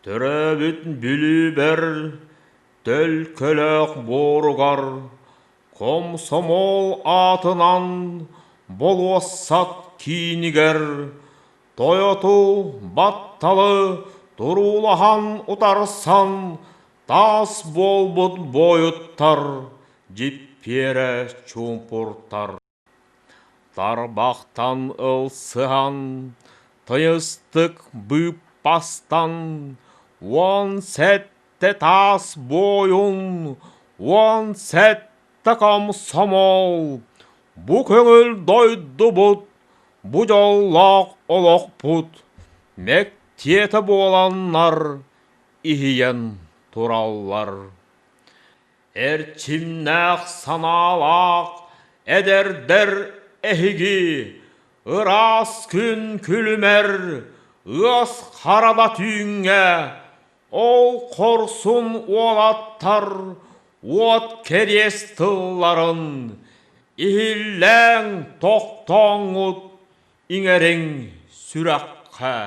Төрөөбүт Бүлүүбэр төлкөлөөх буоругар Комсомол аатынан болуоссат киинигэр тойоту батталы туруулаһан утарсан таас буолбут буойуттар дьиппиэрэ чуумпуртар. Тарбахтан ылсыһан, тыйыстык быыппастан, 17 таас буойун, 17 комсомол, бу көҥүл дойдубут, бу дьоллоох олохпут мэктиэтэ буоланнар иһийэн тураллар. Эрчимнээх санаалаах эдэрдэр эһиги ыраас күн күлүмэр ыас хараба түүҥҥэ ол хорсун уолаттар уот кэриэс тылларын иһиллээҥ тохтооҥҥут иҥэриҥ сүрэххэ.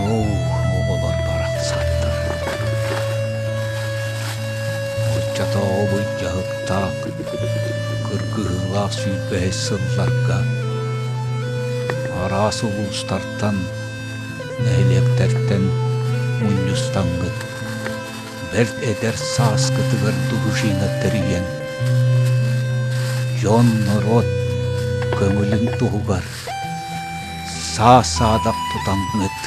Оо, оҕолор барахсаттар. Оччотооҕу былдьаһыктаах, кыргыһыылаах сүүрбэһис сылларга араас улуустартан, нэһилиэктэртэн мунньустаҥҥыт, бэрт эдэр сааскытыгар дружина тэрийэн, дьон-норуот көҥүлүн туһугар саа-саадах тутаҥҥыт,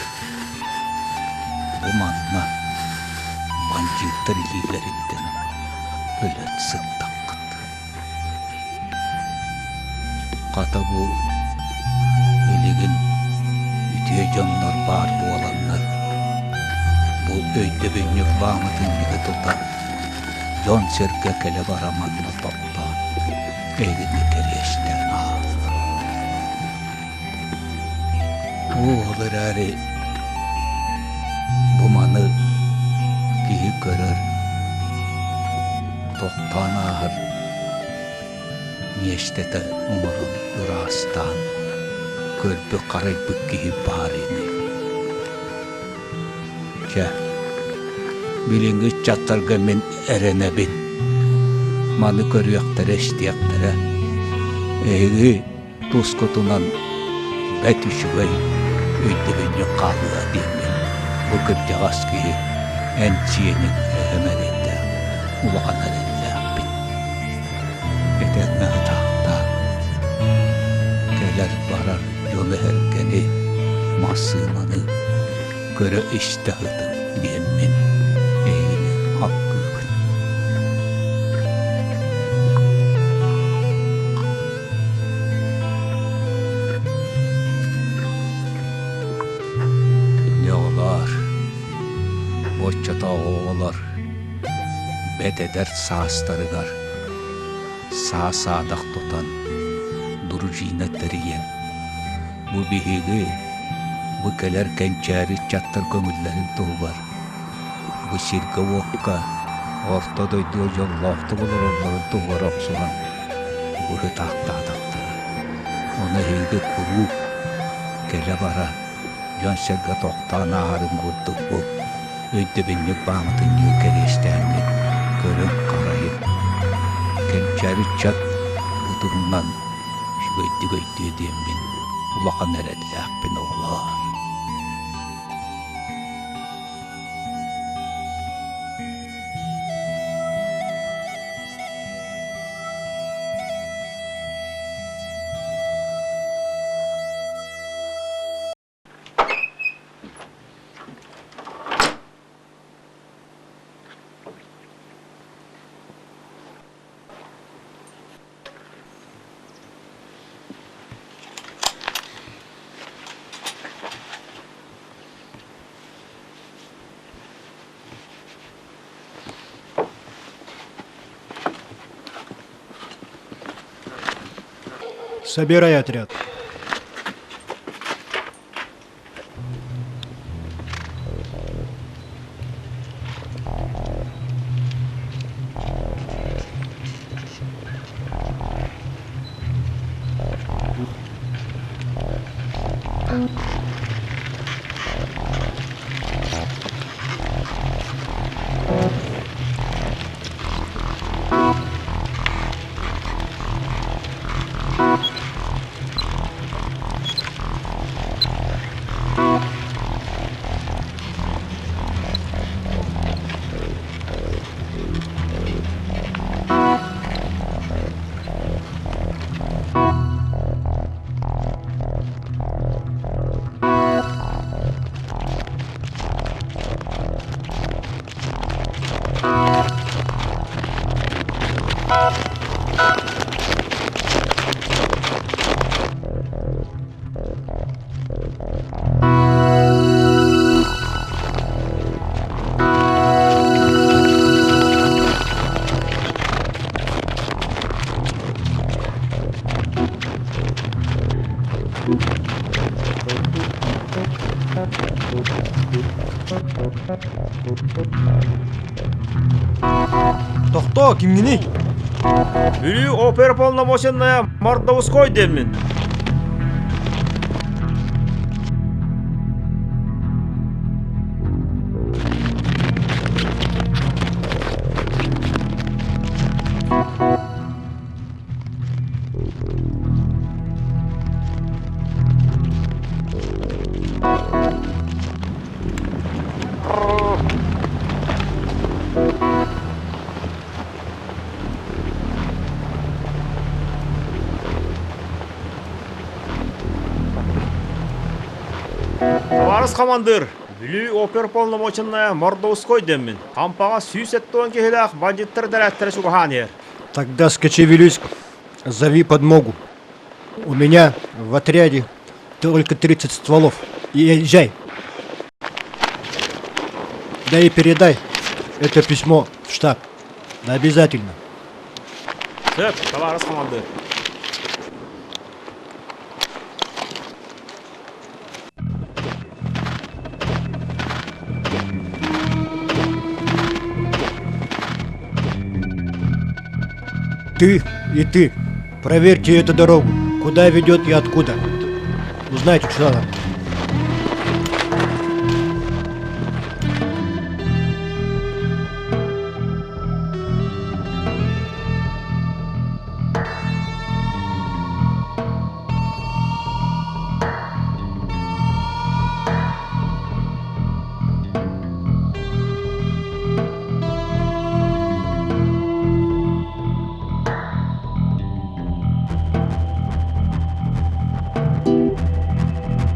бу манна бандьыыттар илиилэриттэн өлөн сыттаххыт. Хата бу билигин үтүө дьоннор баар буоланнар, бу өйдөбүнньүк бааматынньыгы тутан, дьон-сэргэ кэлэ-бара манна тохтоон, эһигини кэриэстээн ааһаллар. Ол эрээри бу маны киһи көрөр, тохтоон ааһар миэстэтэ оҥорон ыраастаан көрбүт-харайбыт киһи баар ини. Чэ, билиҥҥи ыччаттарга мин эрэнэбин. Маны көрүөхтэрэ-истиэхтэрэ. Эһиги тускутунан бэрт үчүгэй өйдөбүнньүк хаалыа диэммин бу кырдьаҕас киһи эн сиэниҥ эһэм эрэйдээх улахан эрэллээхпин. Этэҥҥэ ытаахтаа. массыынаны көрө-истэ сытыҥ диэммин эһигини алгыыбын. Дьэ оҕолоор, оччотооҕу оҕолор бэт эдэр саастарыгар саа-саадах тутан, дружина тэрийэн, бу биһиги, бу кэлэр кэнчээри ыччаттар көҥүллэрин туһугар, бу сиргэ-уокка, орто дойдуга дьоллоохтук олороллорун туһугар охсуһан быһытаахтаатахтара. Ону эһиги куруук кэлэ-бара дьон-сэргэ тохтоон ааһарын курдук бу өйдөбүнньүк бааматынньыгы кэриэстээҥҥит көрүҥ-харайыҥ. Кэнчээри ыччат бу туһунан үчүгэйдик өйдүө диэммин улахан эрэллээхпин оҕолоор. Собирай отряд. Тохтоо, кимҥиний? Бүлүү оперуполномоченная Мордовской диэммин. Табаарыс хамандыыр, Бүлүү оперуполномоченная Мордовской диэммин. Хампаҕа 170 киһилээх бандьыттар этэрээттэрэ чугаһаан иһэр. Тогда скочевелюсь, зови подмогу. У меня в отряде только 30 стволов. Езжай. Да и передай это письмо в штаб. Да обязательно. Сөп, табаарыс хамандыыр. Ты и ты. Проверьте эту дорогу. Куда ведет и откуда. Узнайте, что там.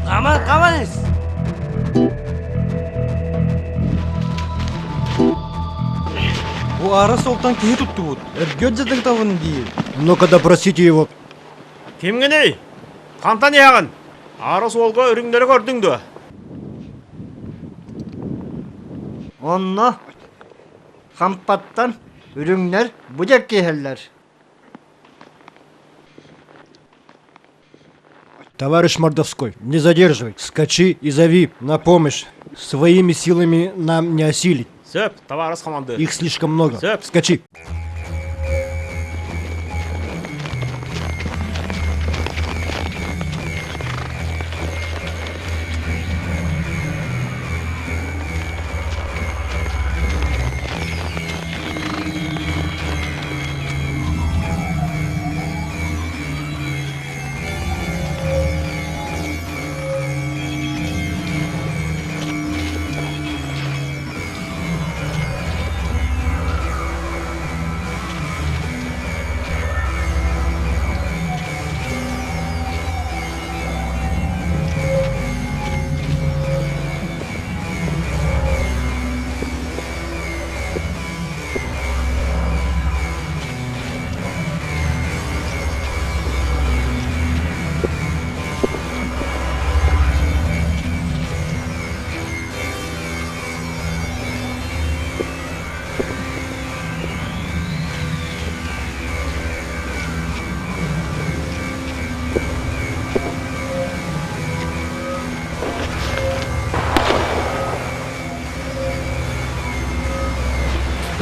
Каман, каман эс! Бу аара суолтан киһи туттубут. Өргүөт дьадыгытабын диир. Ну-ка допросите его. Кимҥиний? Хантан иһэҕин? Аара суолга үрүҥнэри көрдүҥ дуо? Онно Хампаттан үрүҥнэр бу диэки иһэллэр. Товарищ Мордовской, не задерживай, скачи и зови на помощь. Своими силами нам не осилить. Сөп, товарищ командир. Их слишком много. Сөп. Скачи.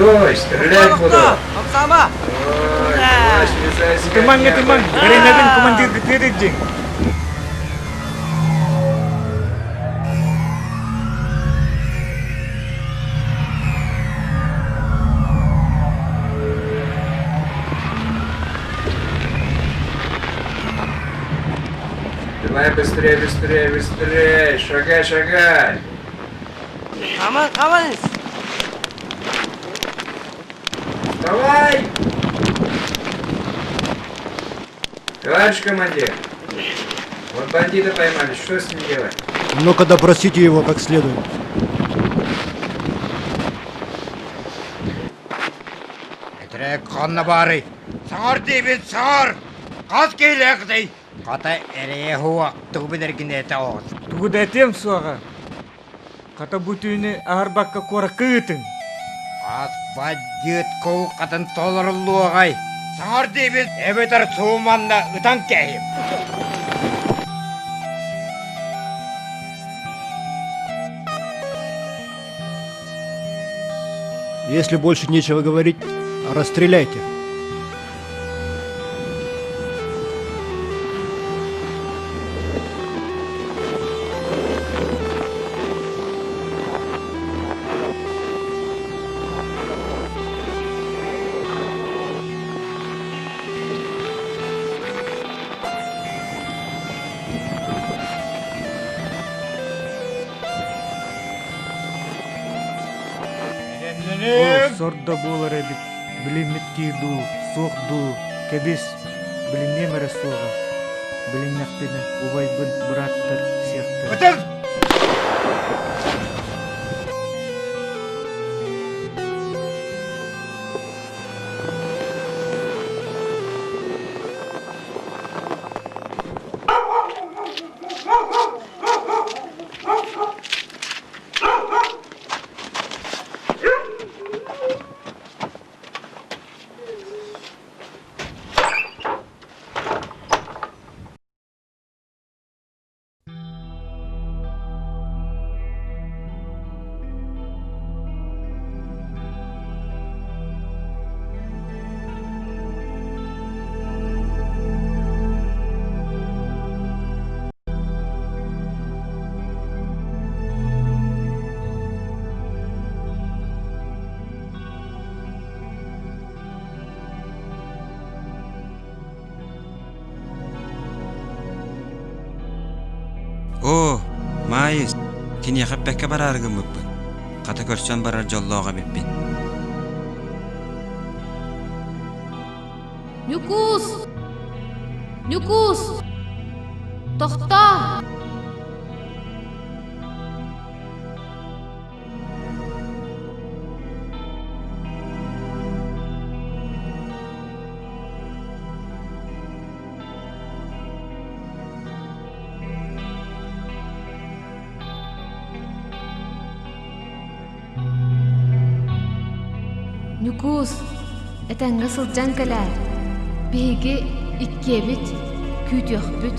Стой, стрелять буду! Оксана! Ой, давай, слезай с Ытымаҥ, коня, ытымаҥ, бандит! Ренабин командиргытыгар илдьиҥ. Давай быстрее, быстрее, быстрее! Шагай, шагай! Хаман, хаман! Давай! Товарищ командир, вот бандита поймали, что с ним делать? Ну-ка допросите его как следует. Этэрээк ханна баарый? Саҥар диибин, саҥар! Хас киһилээхтэй? Хата эрэйэ суох, тугу билэргин этэ оҕус. Тугу да этиэм суоҕа. Хата бу түүнү аһарбакка куоракка ыытыҥ. Хас бандьыыт кулкатын толоруллуоҕай? Саҥар диибин, эбэтэр сууманна ытан кээһим. Если больше нечего говорить, расстреляйте. Оо, сор да буолар эбит, билиммит киһи дуу, суох дуу, кэбис, билиниэм эрэ суоҕа. Билиннэхпинэ убайбын бырааттар сиэхтэрэ. Ытыҥ! Оо, Маайыс, киниэхэ эппэккэ бараары гыммыппын. Хата көрсөн барар дьоллоох эбиппин. Ньукуус! Ньукуус! Тохтоо! Ньукуус, этэҥҥэ сылдьан кэлээр. Биһиги иккиэбит, күүтүөхпүт.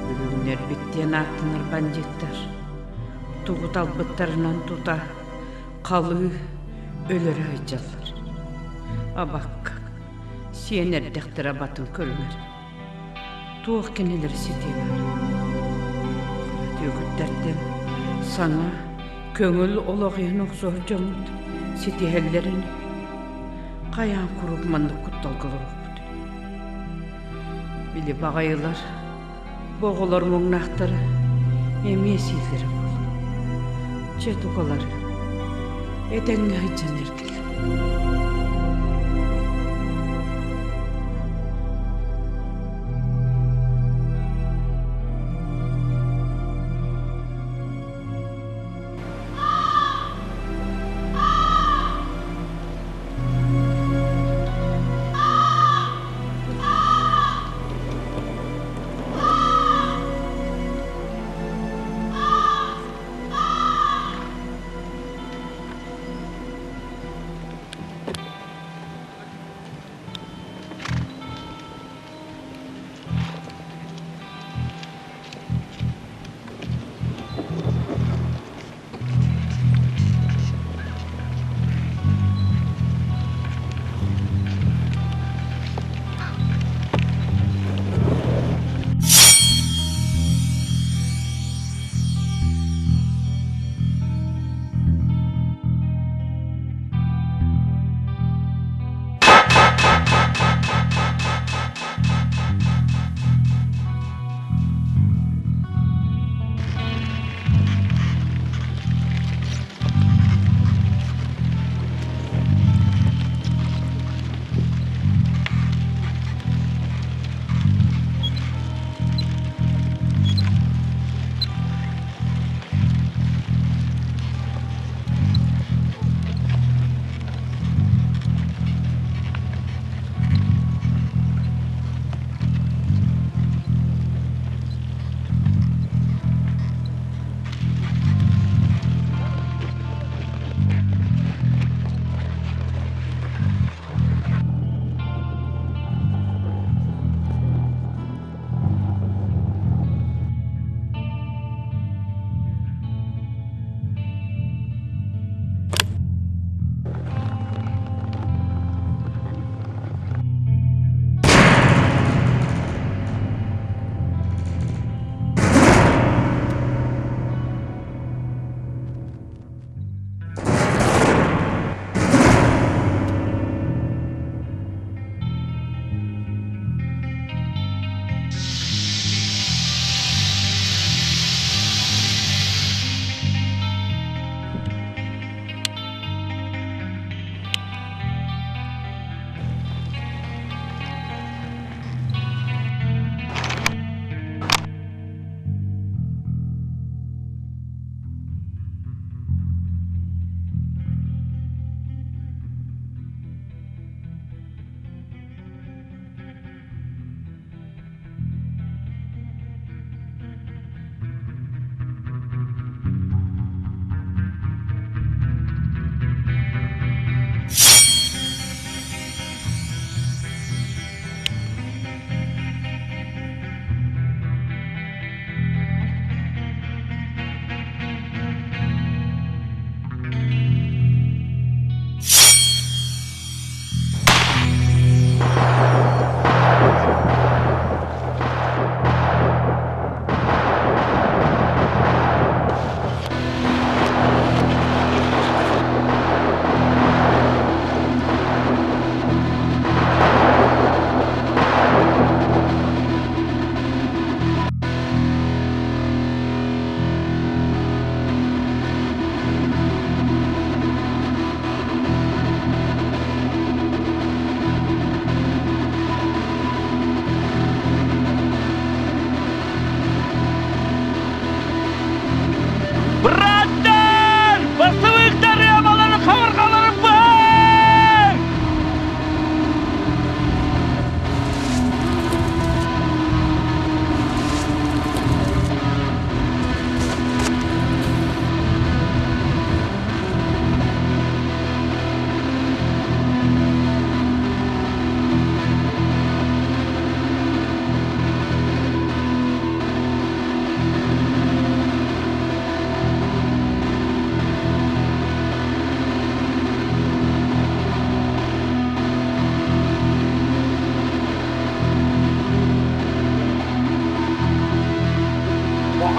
Үрүҥнэрбит диэн ааттанар бандьыыттар тугу талбыттарынан тута халыы өлөрө сылдьаллар. Абакка, сиэн эрдэхтэрэ абатын көрүҥэр. Туох кинилэри ситиэ баар? Хара түөкүттэртэн саҥа, көҥүл олох иһин охсуһар дьоммут ситиһэллэрин хайаан куруук маннык кутталга олоруохпут? Били баҕайылар, бу оҕолор муҥнаахтара эмиэ сииллэрэ буолуо. Чэ, тукалар, этэҥҥэ сылдьан эргил.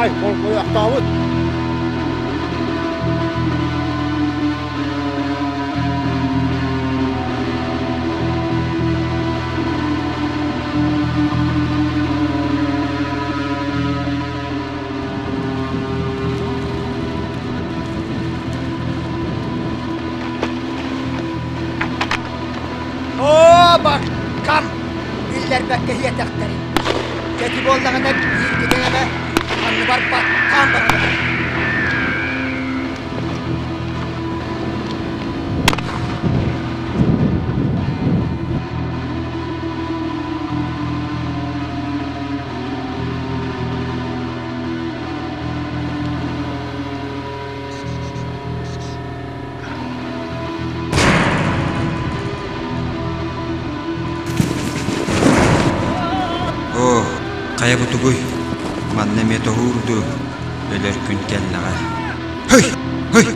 аҕай болҕойохтообут. Оо, баккам! Биллэрбэккэ иһиэтэхтэрин. Кэти буоллаҕына бииргитин эмэ анныбар баттаан баран Оо, хайа бу тугуй? Манна эмиэ тоһуур дуу? Өлөр күн кэллэҕэ. Һый! Һый!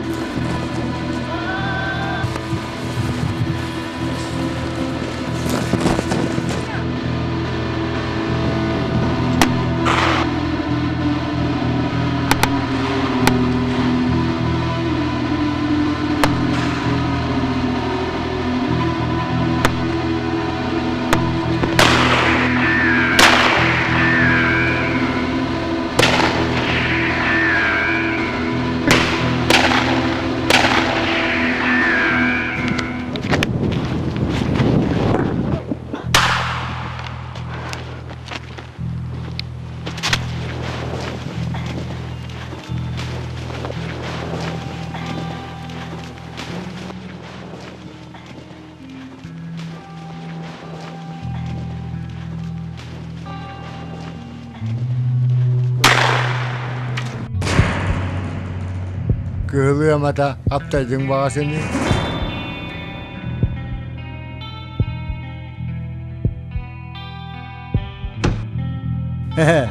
Кыһыл ыамата аптайдыҥ баҕасыный? Эһэ.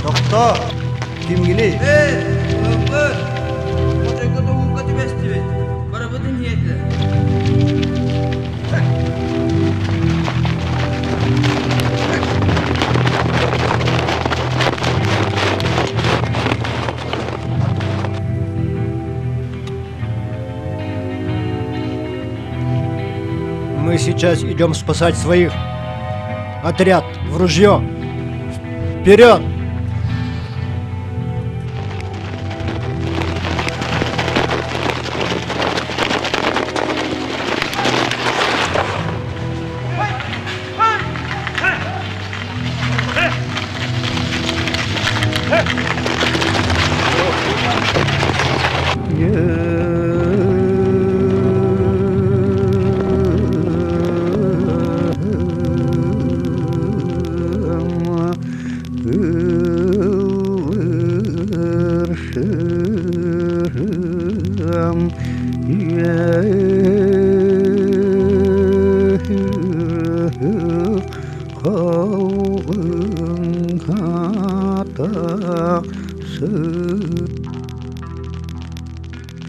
Тохтоо! Кимгиний? Эй, ылбыт! Хотойго тоһуурга түбэстибит. Барыбытын иһиэтилэр. Мы сейчас идем спасать своих. Отряд, в ружье! Вперед!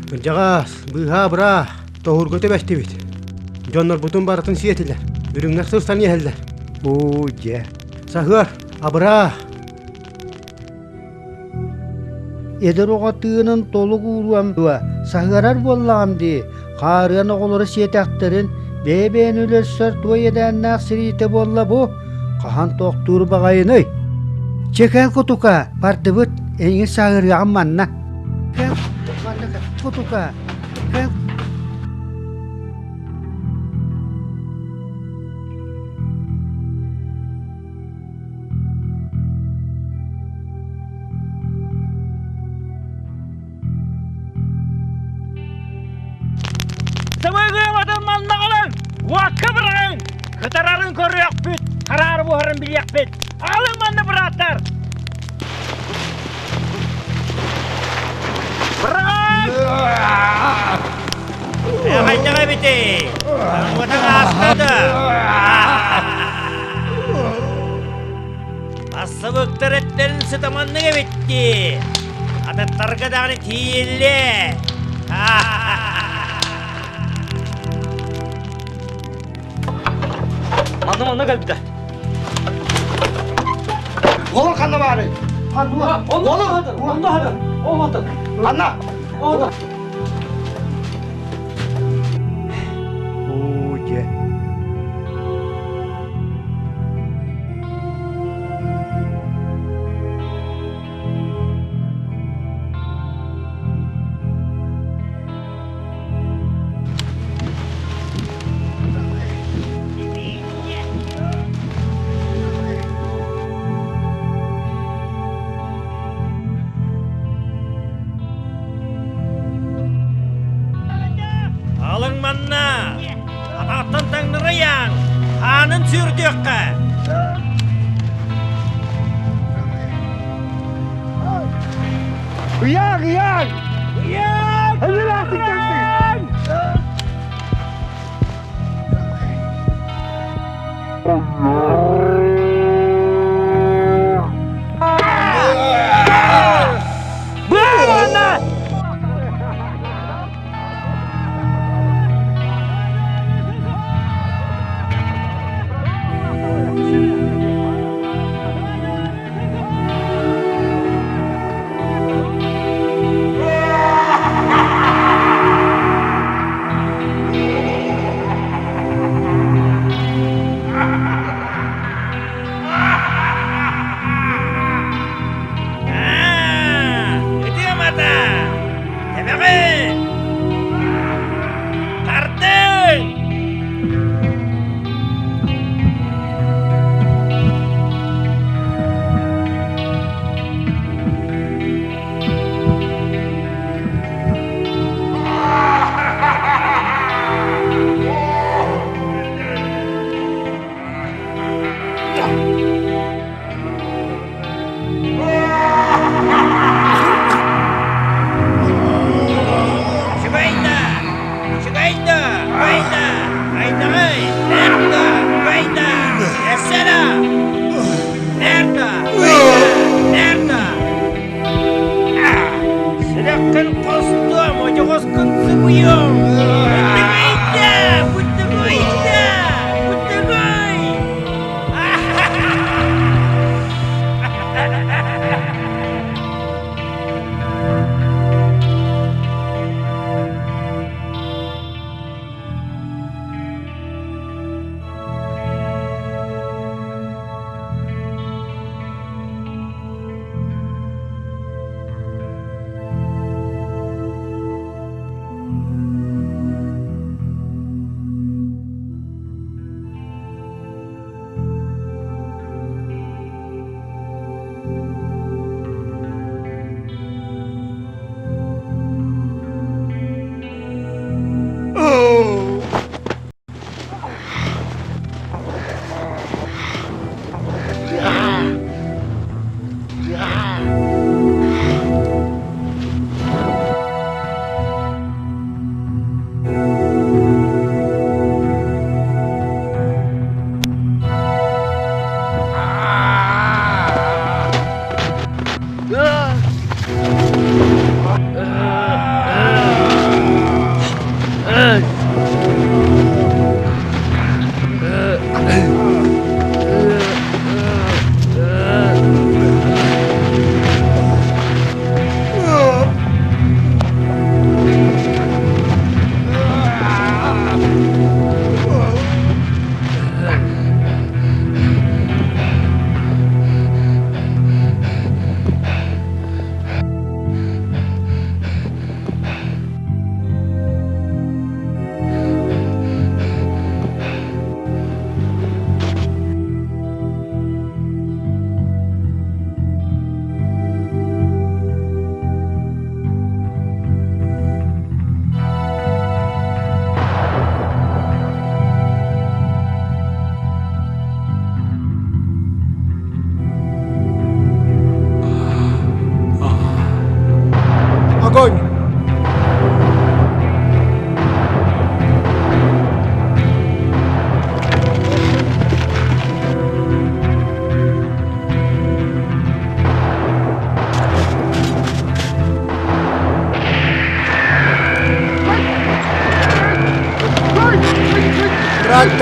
Кырдьаҕас, быыһаа быраа, тоһуурга түбэстибит. Дьоннорбутун барытын сиэтилэр, үрүҥнэр сырсан иһэллэр. Оо, дьэ. Саһыар, абыраа! Эдэр оҕо тыынын толук ууруом дуо, саһыарар буоллаҕым дии, хаарыан оҕолору сиэтэхтэрин, бэйэ-бэйэни өлөрсөр туой эдээннээх сириитэ буолла бу, хаһан тохтуур баҕайыный? Чэ кэл кутука, бардыбыт, эйигин саһыарыаҕым манна. Кэл, манна кэл, кутука, кэл. Сымыгыабатын маннаҕалын, уокка быраҕыҥ! Кытарарын көрүөхпүт, хараары буһарын билиэхпит. Аҕалыҥ манна бырааттар! Быраҕыҥ! Хайдах эбитий? Таҥмытыҥ ааста да? Тахсыбыттар эттэрин сытаманнык эбит дии. Атыттарга даҕаны тиийиллиэ. Манна манна кэлбитэ. Уолун ханна баарый? Онно онно хатар. Ол хатар. Ханна? Ол Оо, дьэ. Алыҥ манна! Атаҕыттан таҥнарыйаҥ! Аанын сүүрдүөххэ! Ыйаах, ыйаах! Ыйаах! Ыйаах! Быа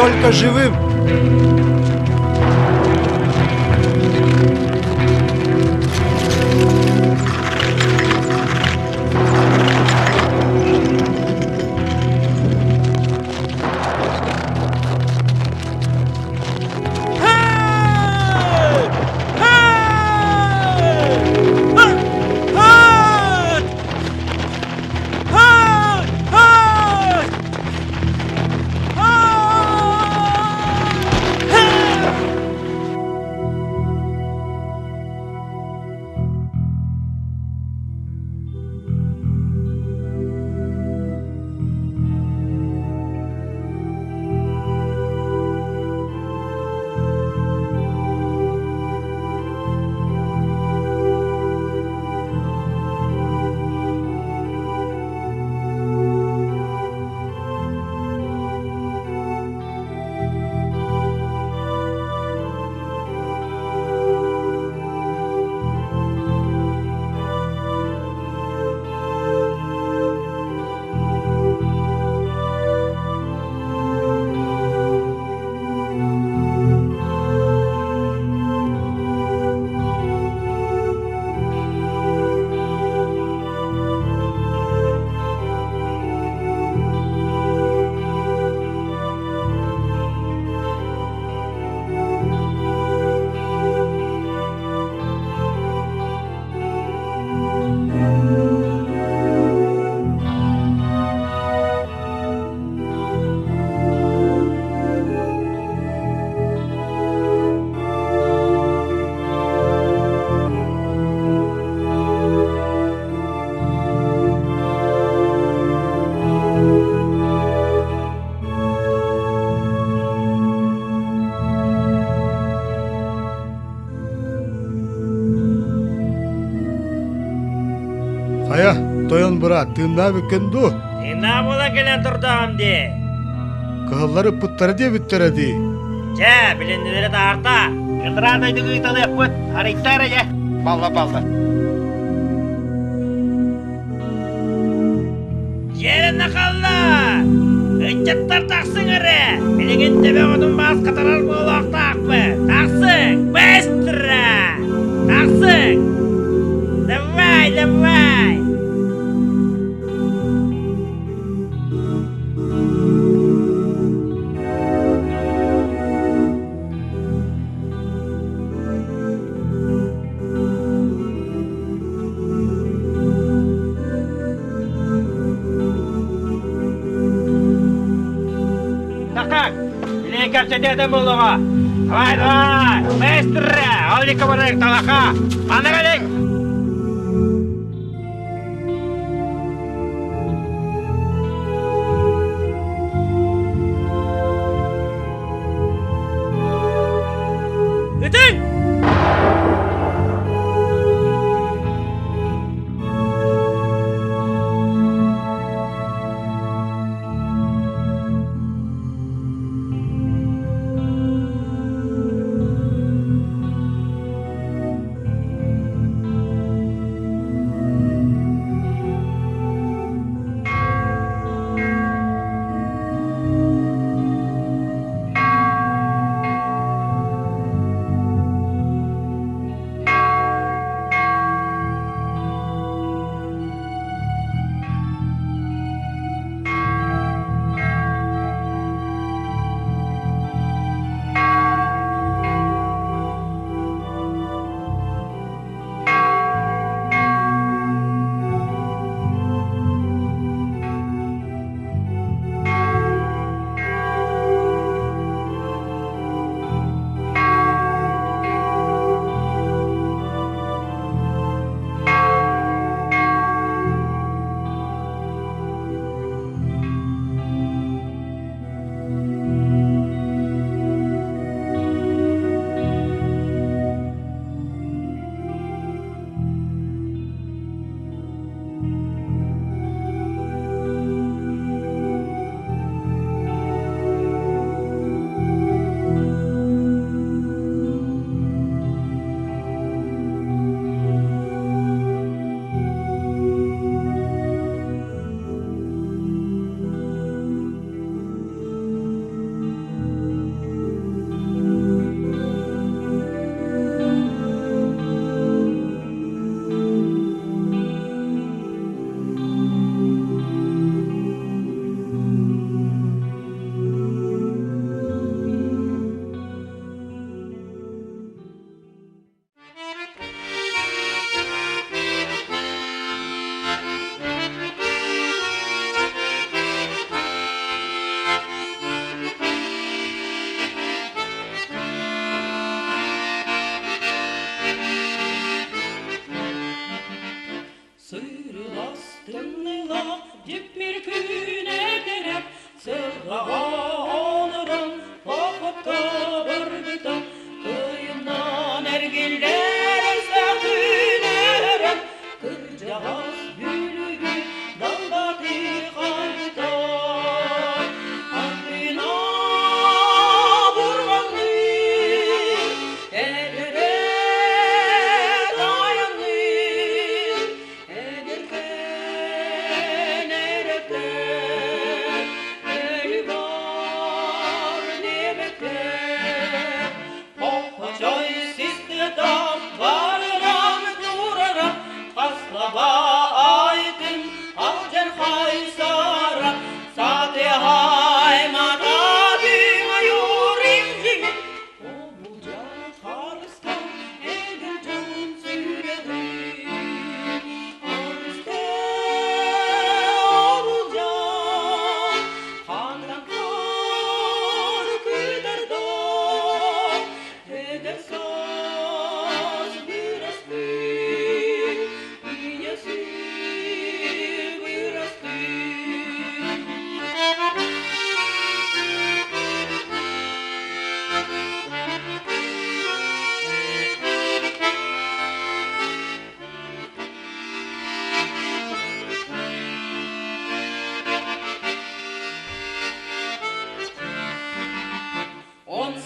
Только живым! Хайа, тойон быраат, тыыннаах бүккүн дуу? Тыыннаах буолан кэлэн турдаҕым дии. Кыһыллар ыппыттара диэбиттэрэ дии. Чэ, билиннилэри таарта. Ыныраа дойдуга ыыталыахпыт, арыйтар эйэ. Балла балла. Дьиэрэнэ халла! Ыччаттар тахсыҥ эрэ! Билигин төбөҕүтүн баас хатарар буолуохтаахпыт! Тахсыҥ! Быстро! Тахсыҥ! Давай, давай! Так, билигин кэпсэтиэтэ буолуоҕа. Давай, давай, быстро! Олика барык талаха! Манна кэлиҥ! Ытыҥ!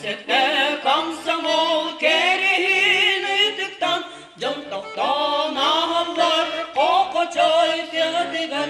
Сэттэ комсомол кэриһин ытыктан, дьон тохтоон ааһаллар Хохочой тыатыгар.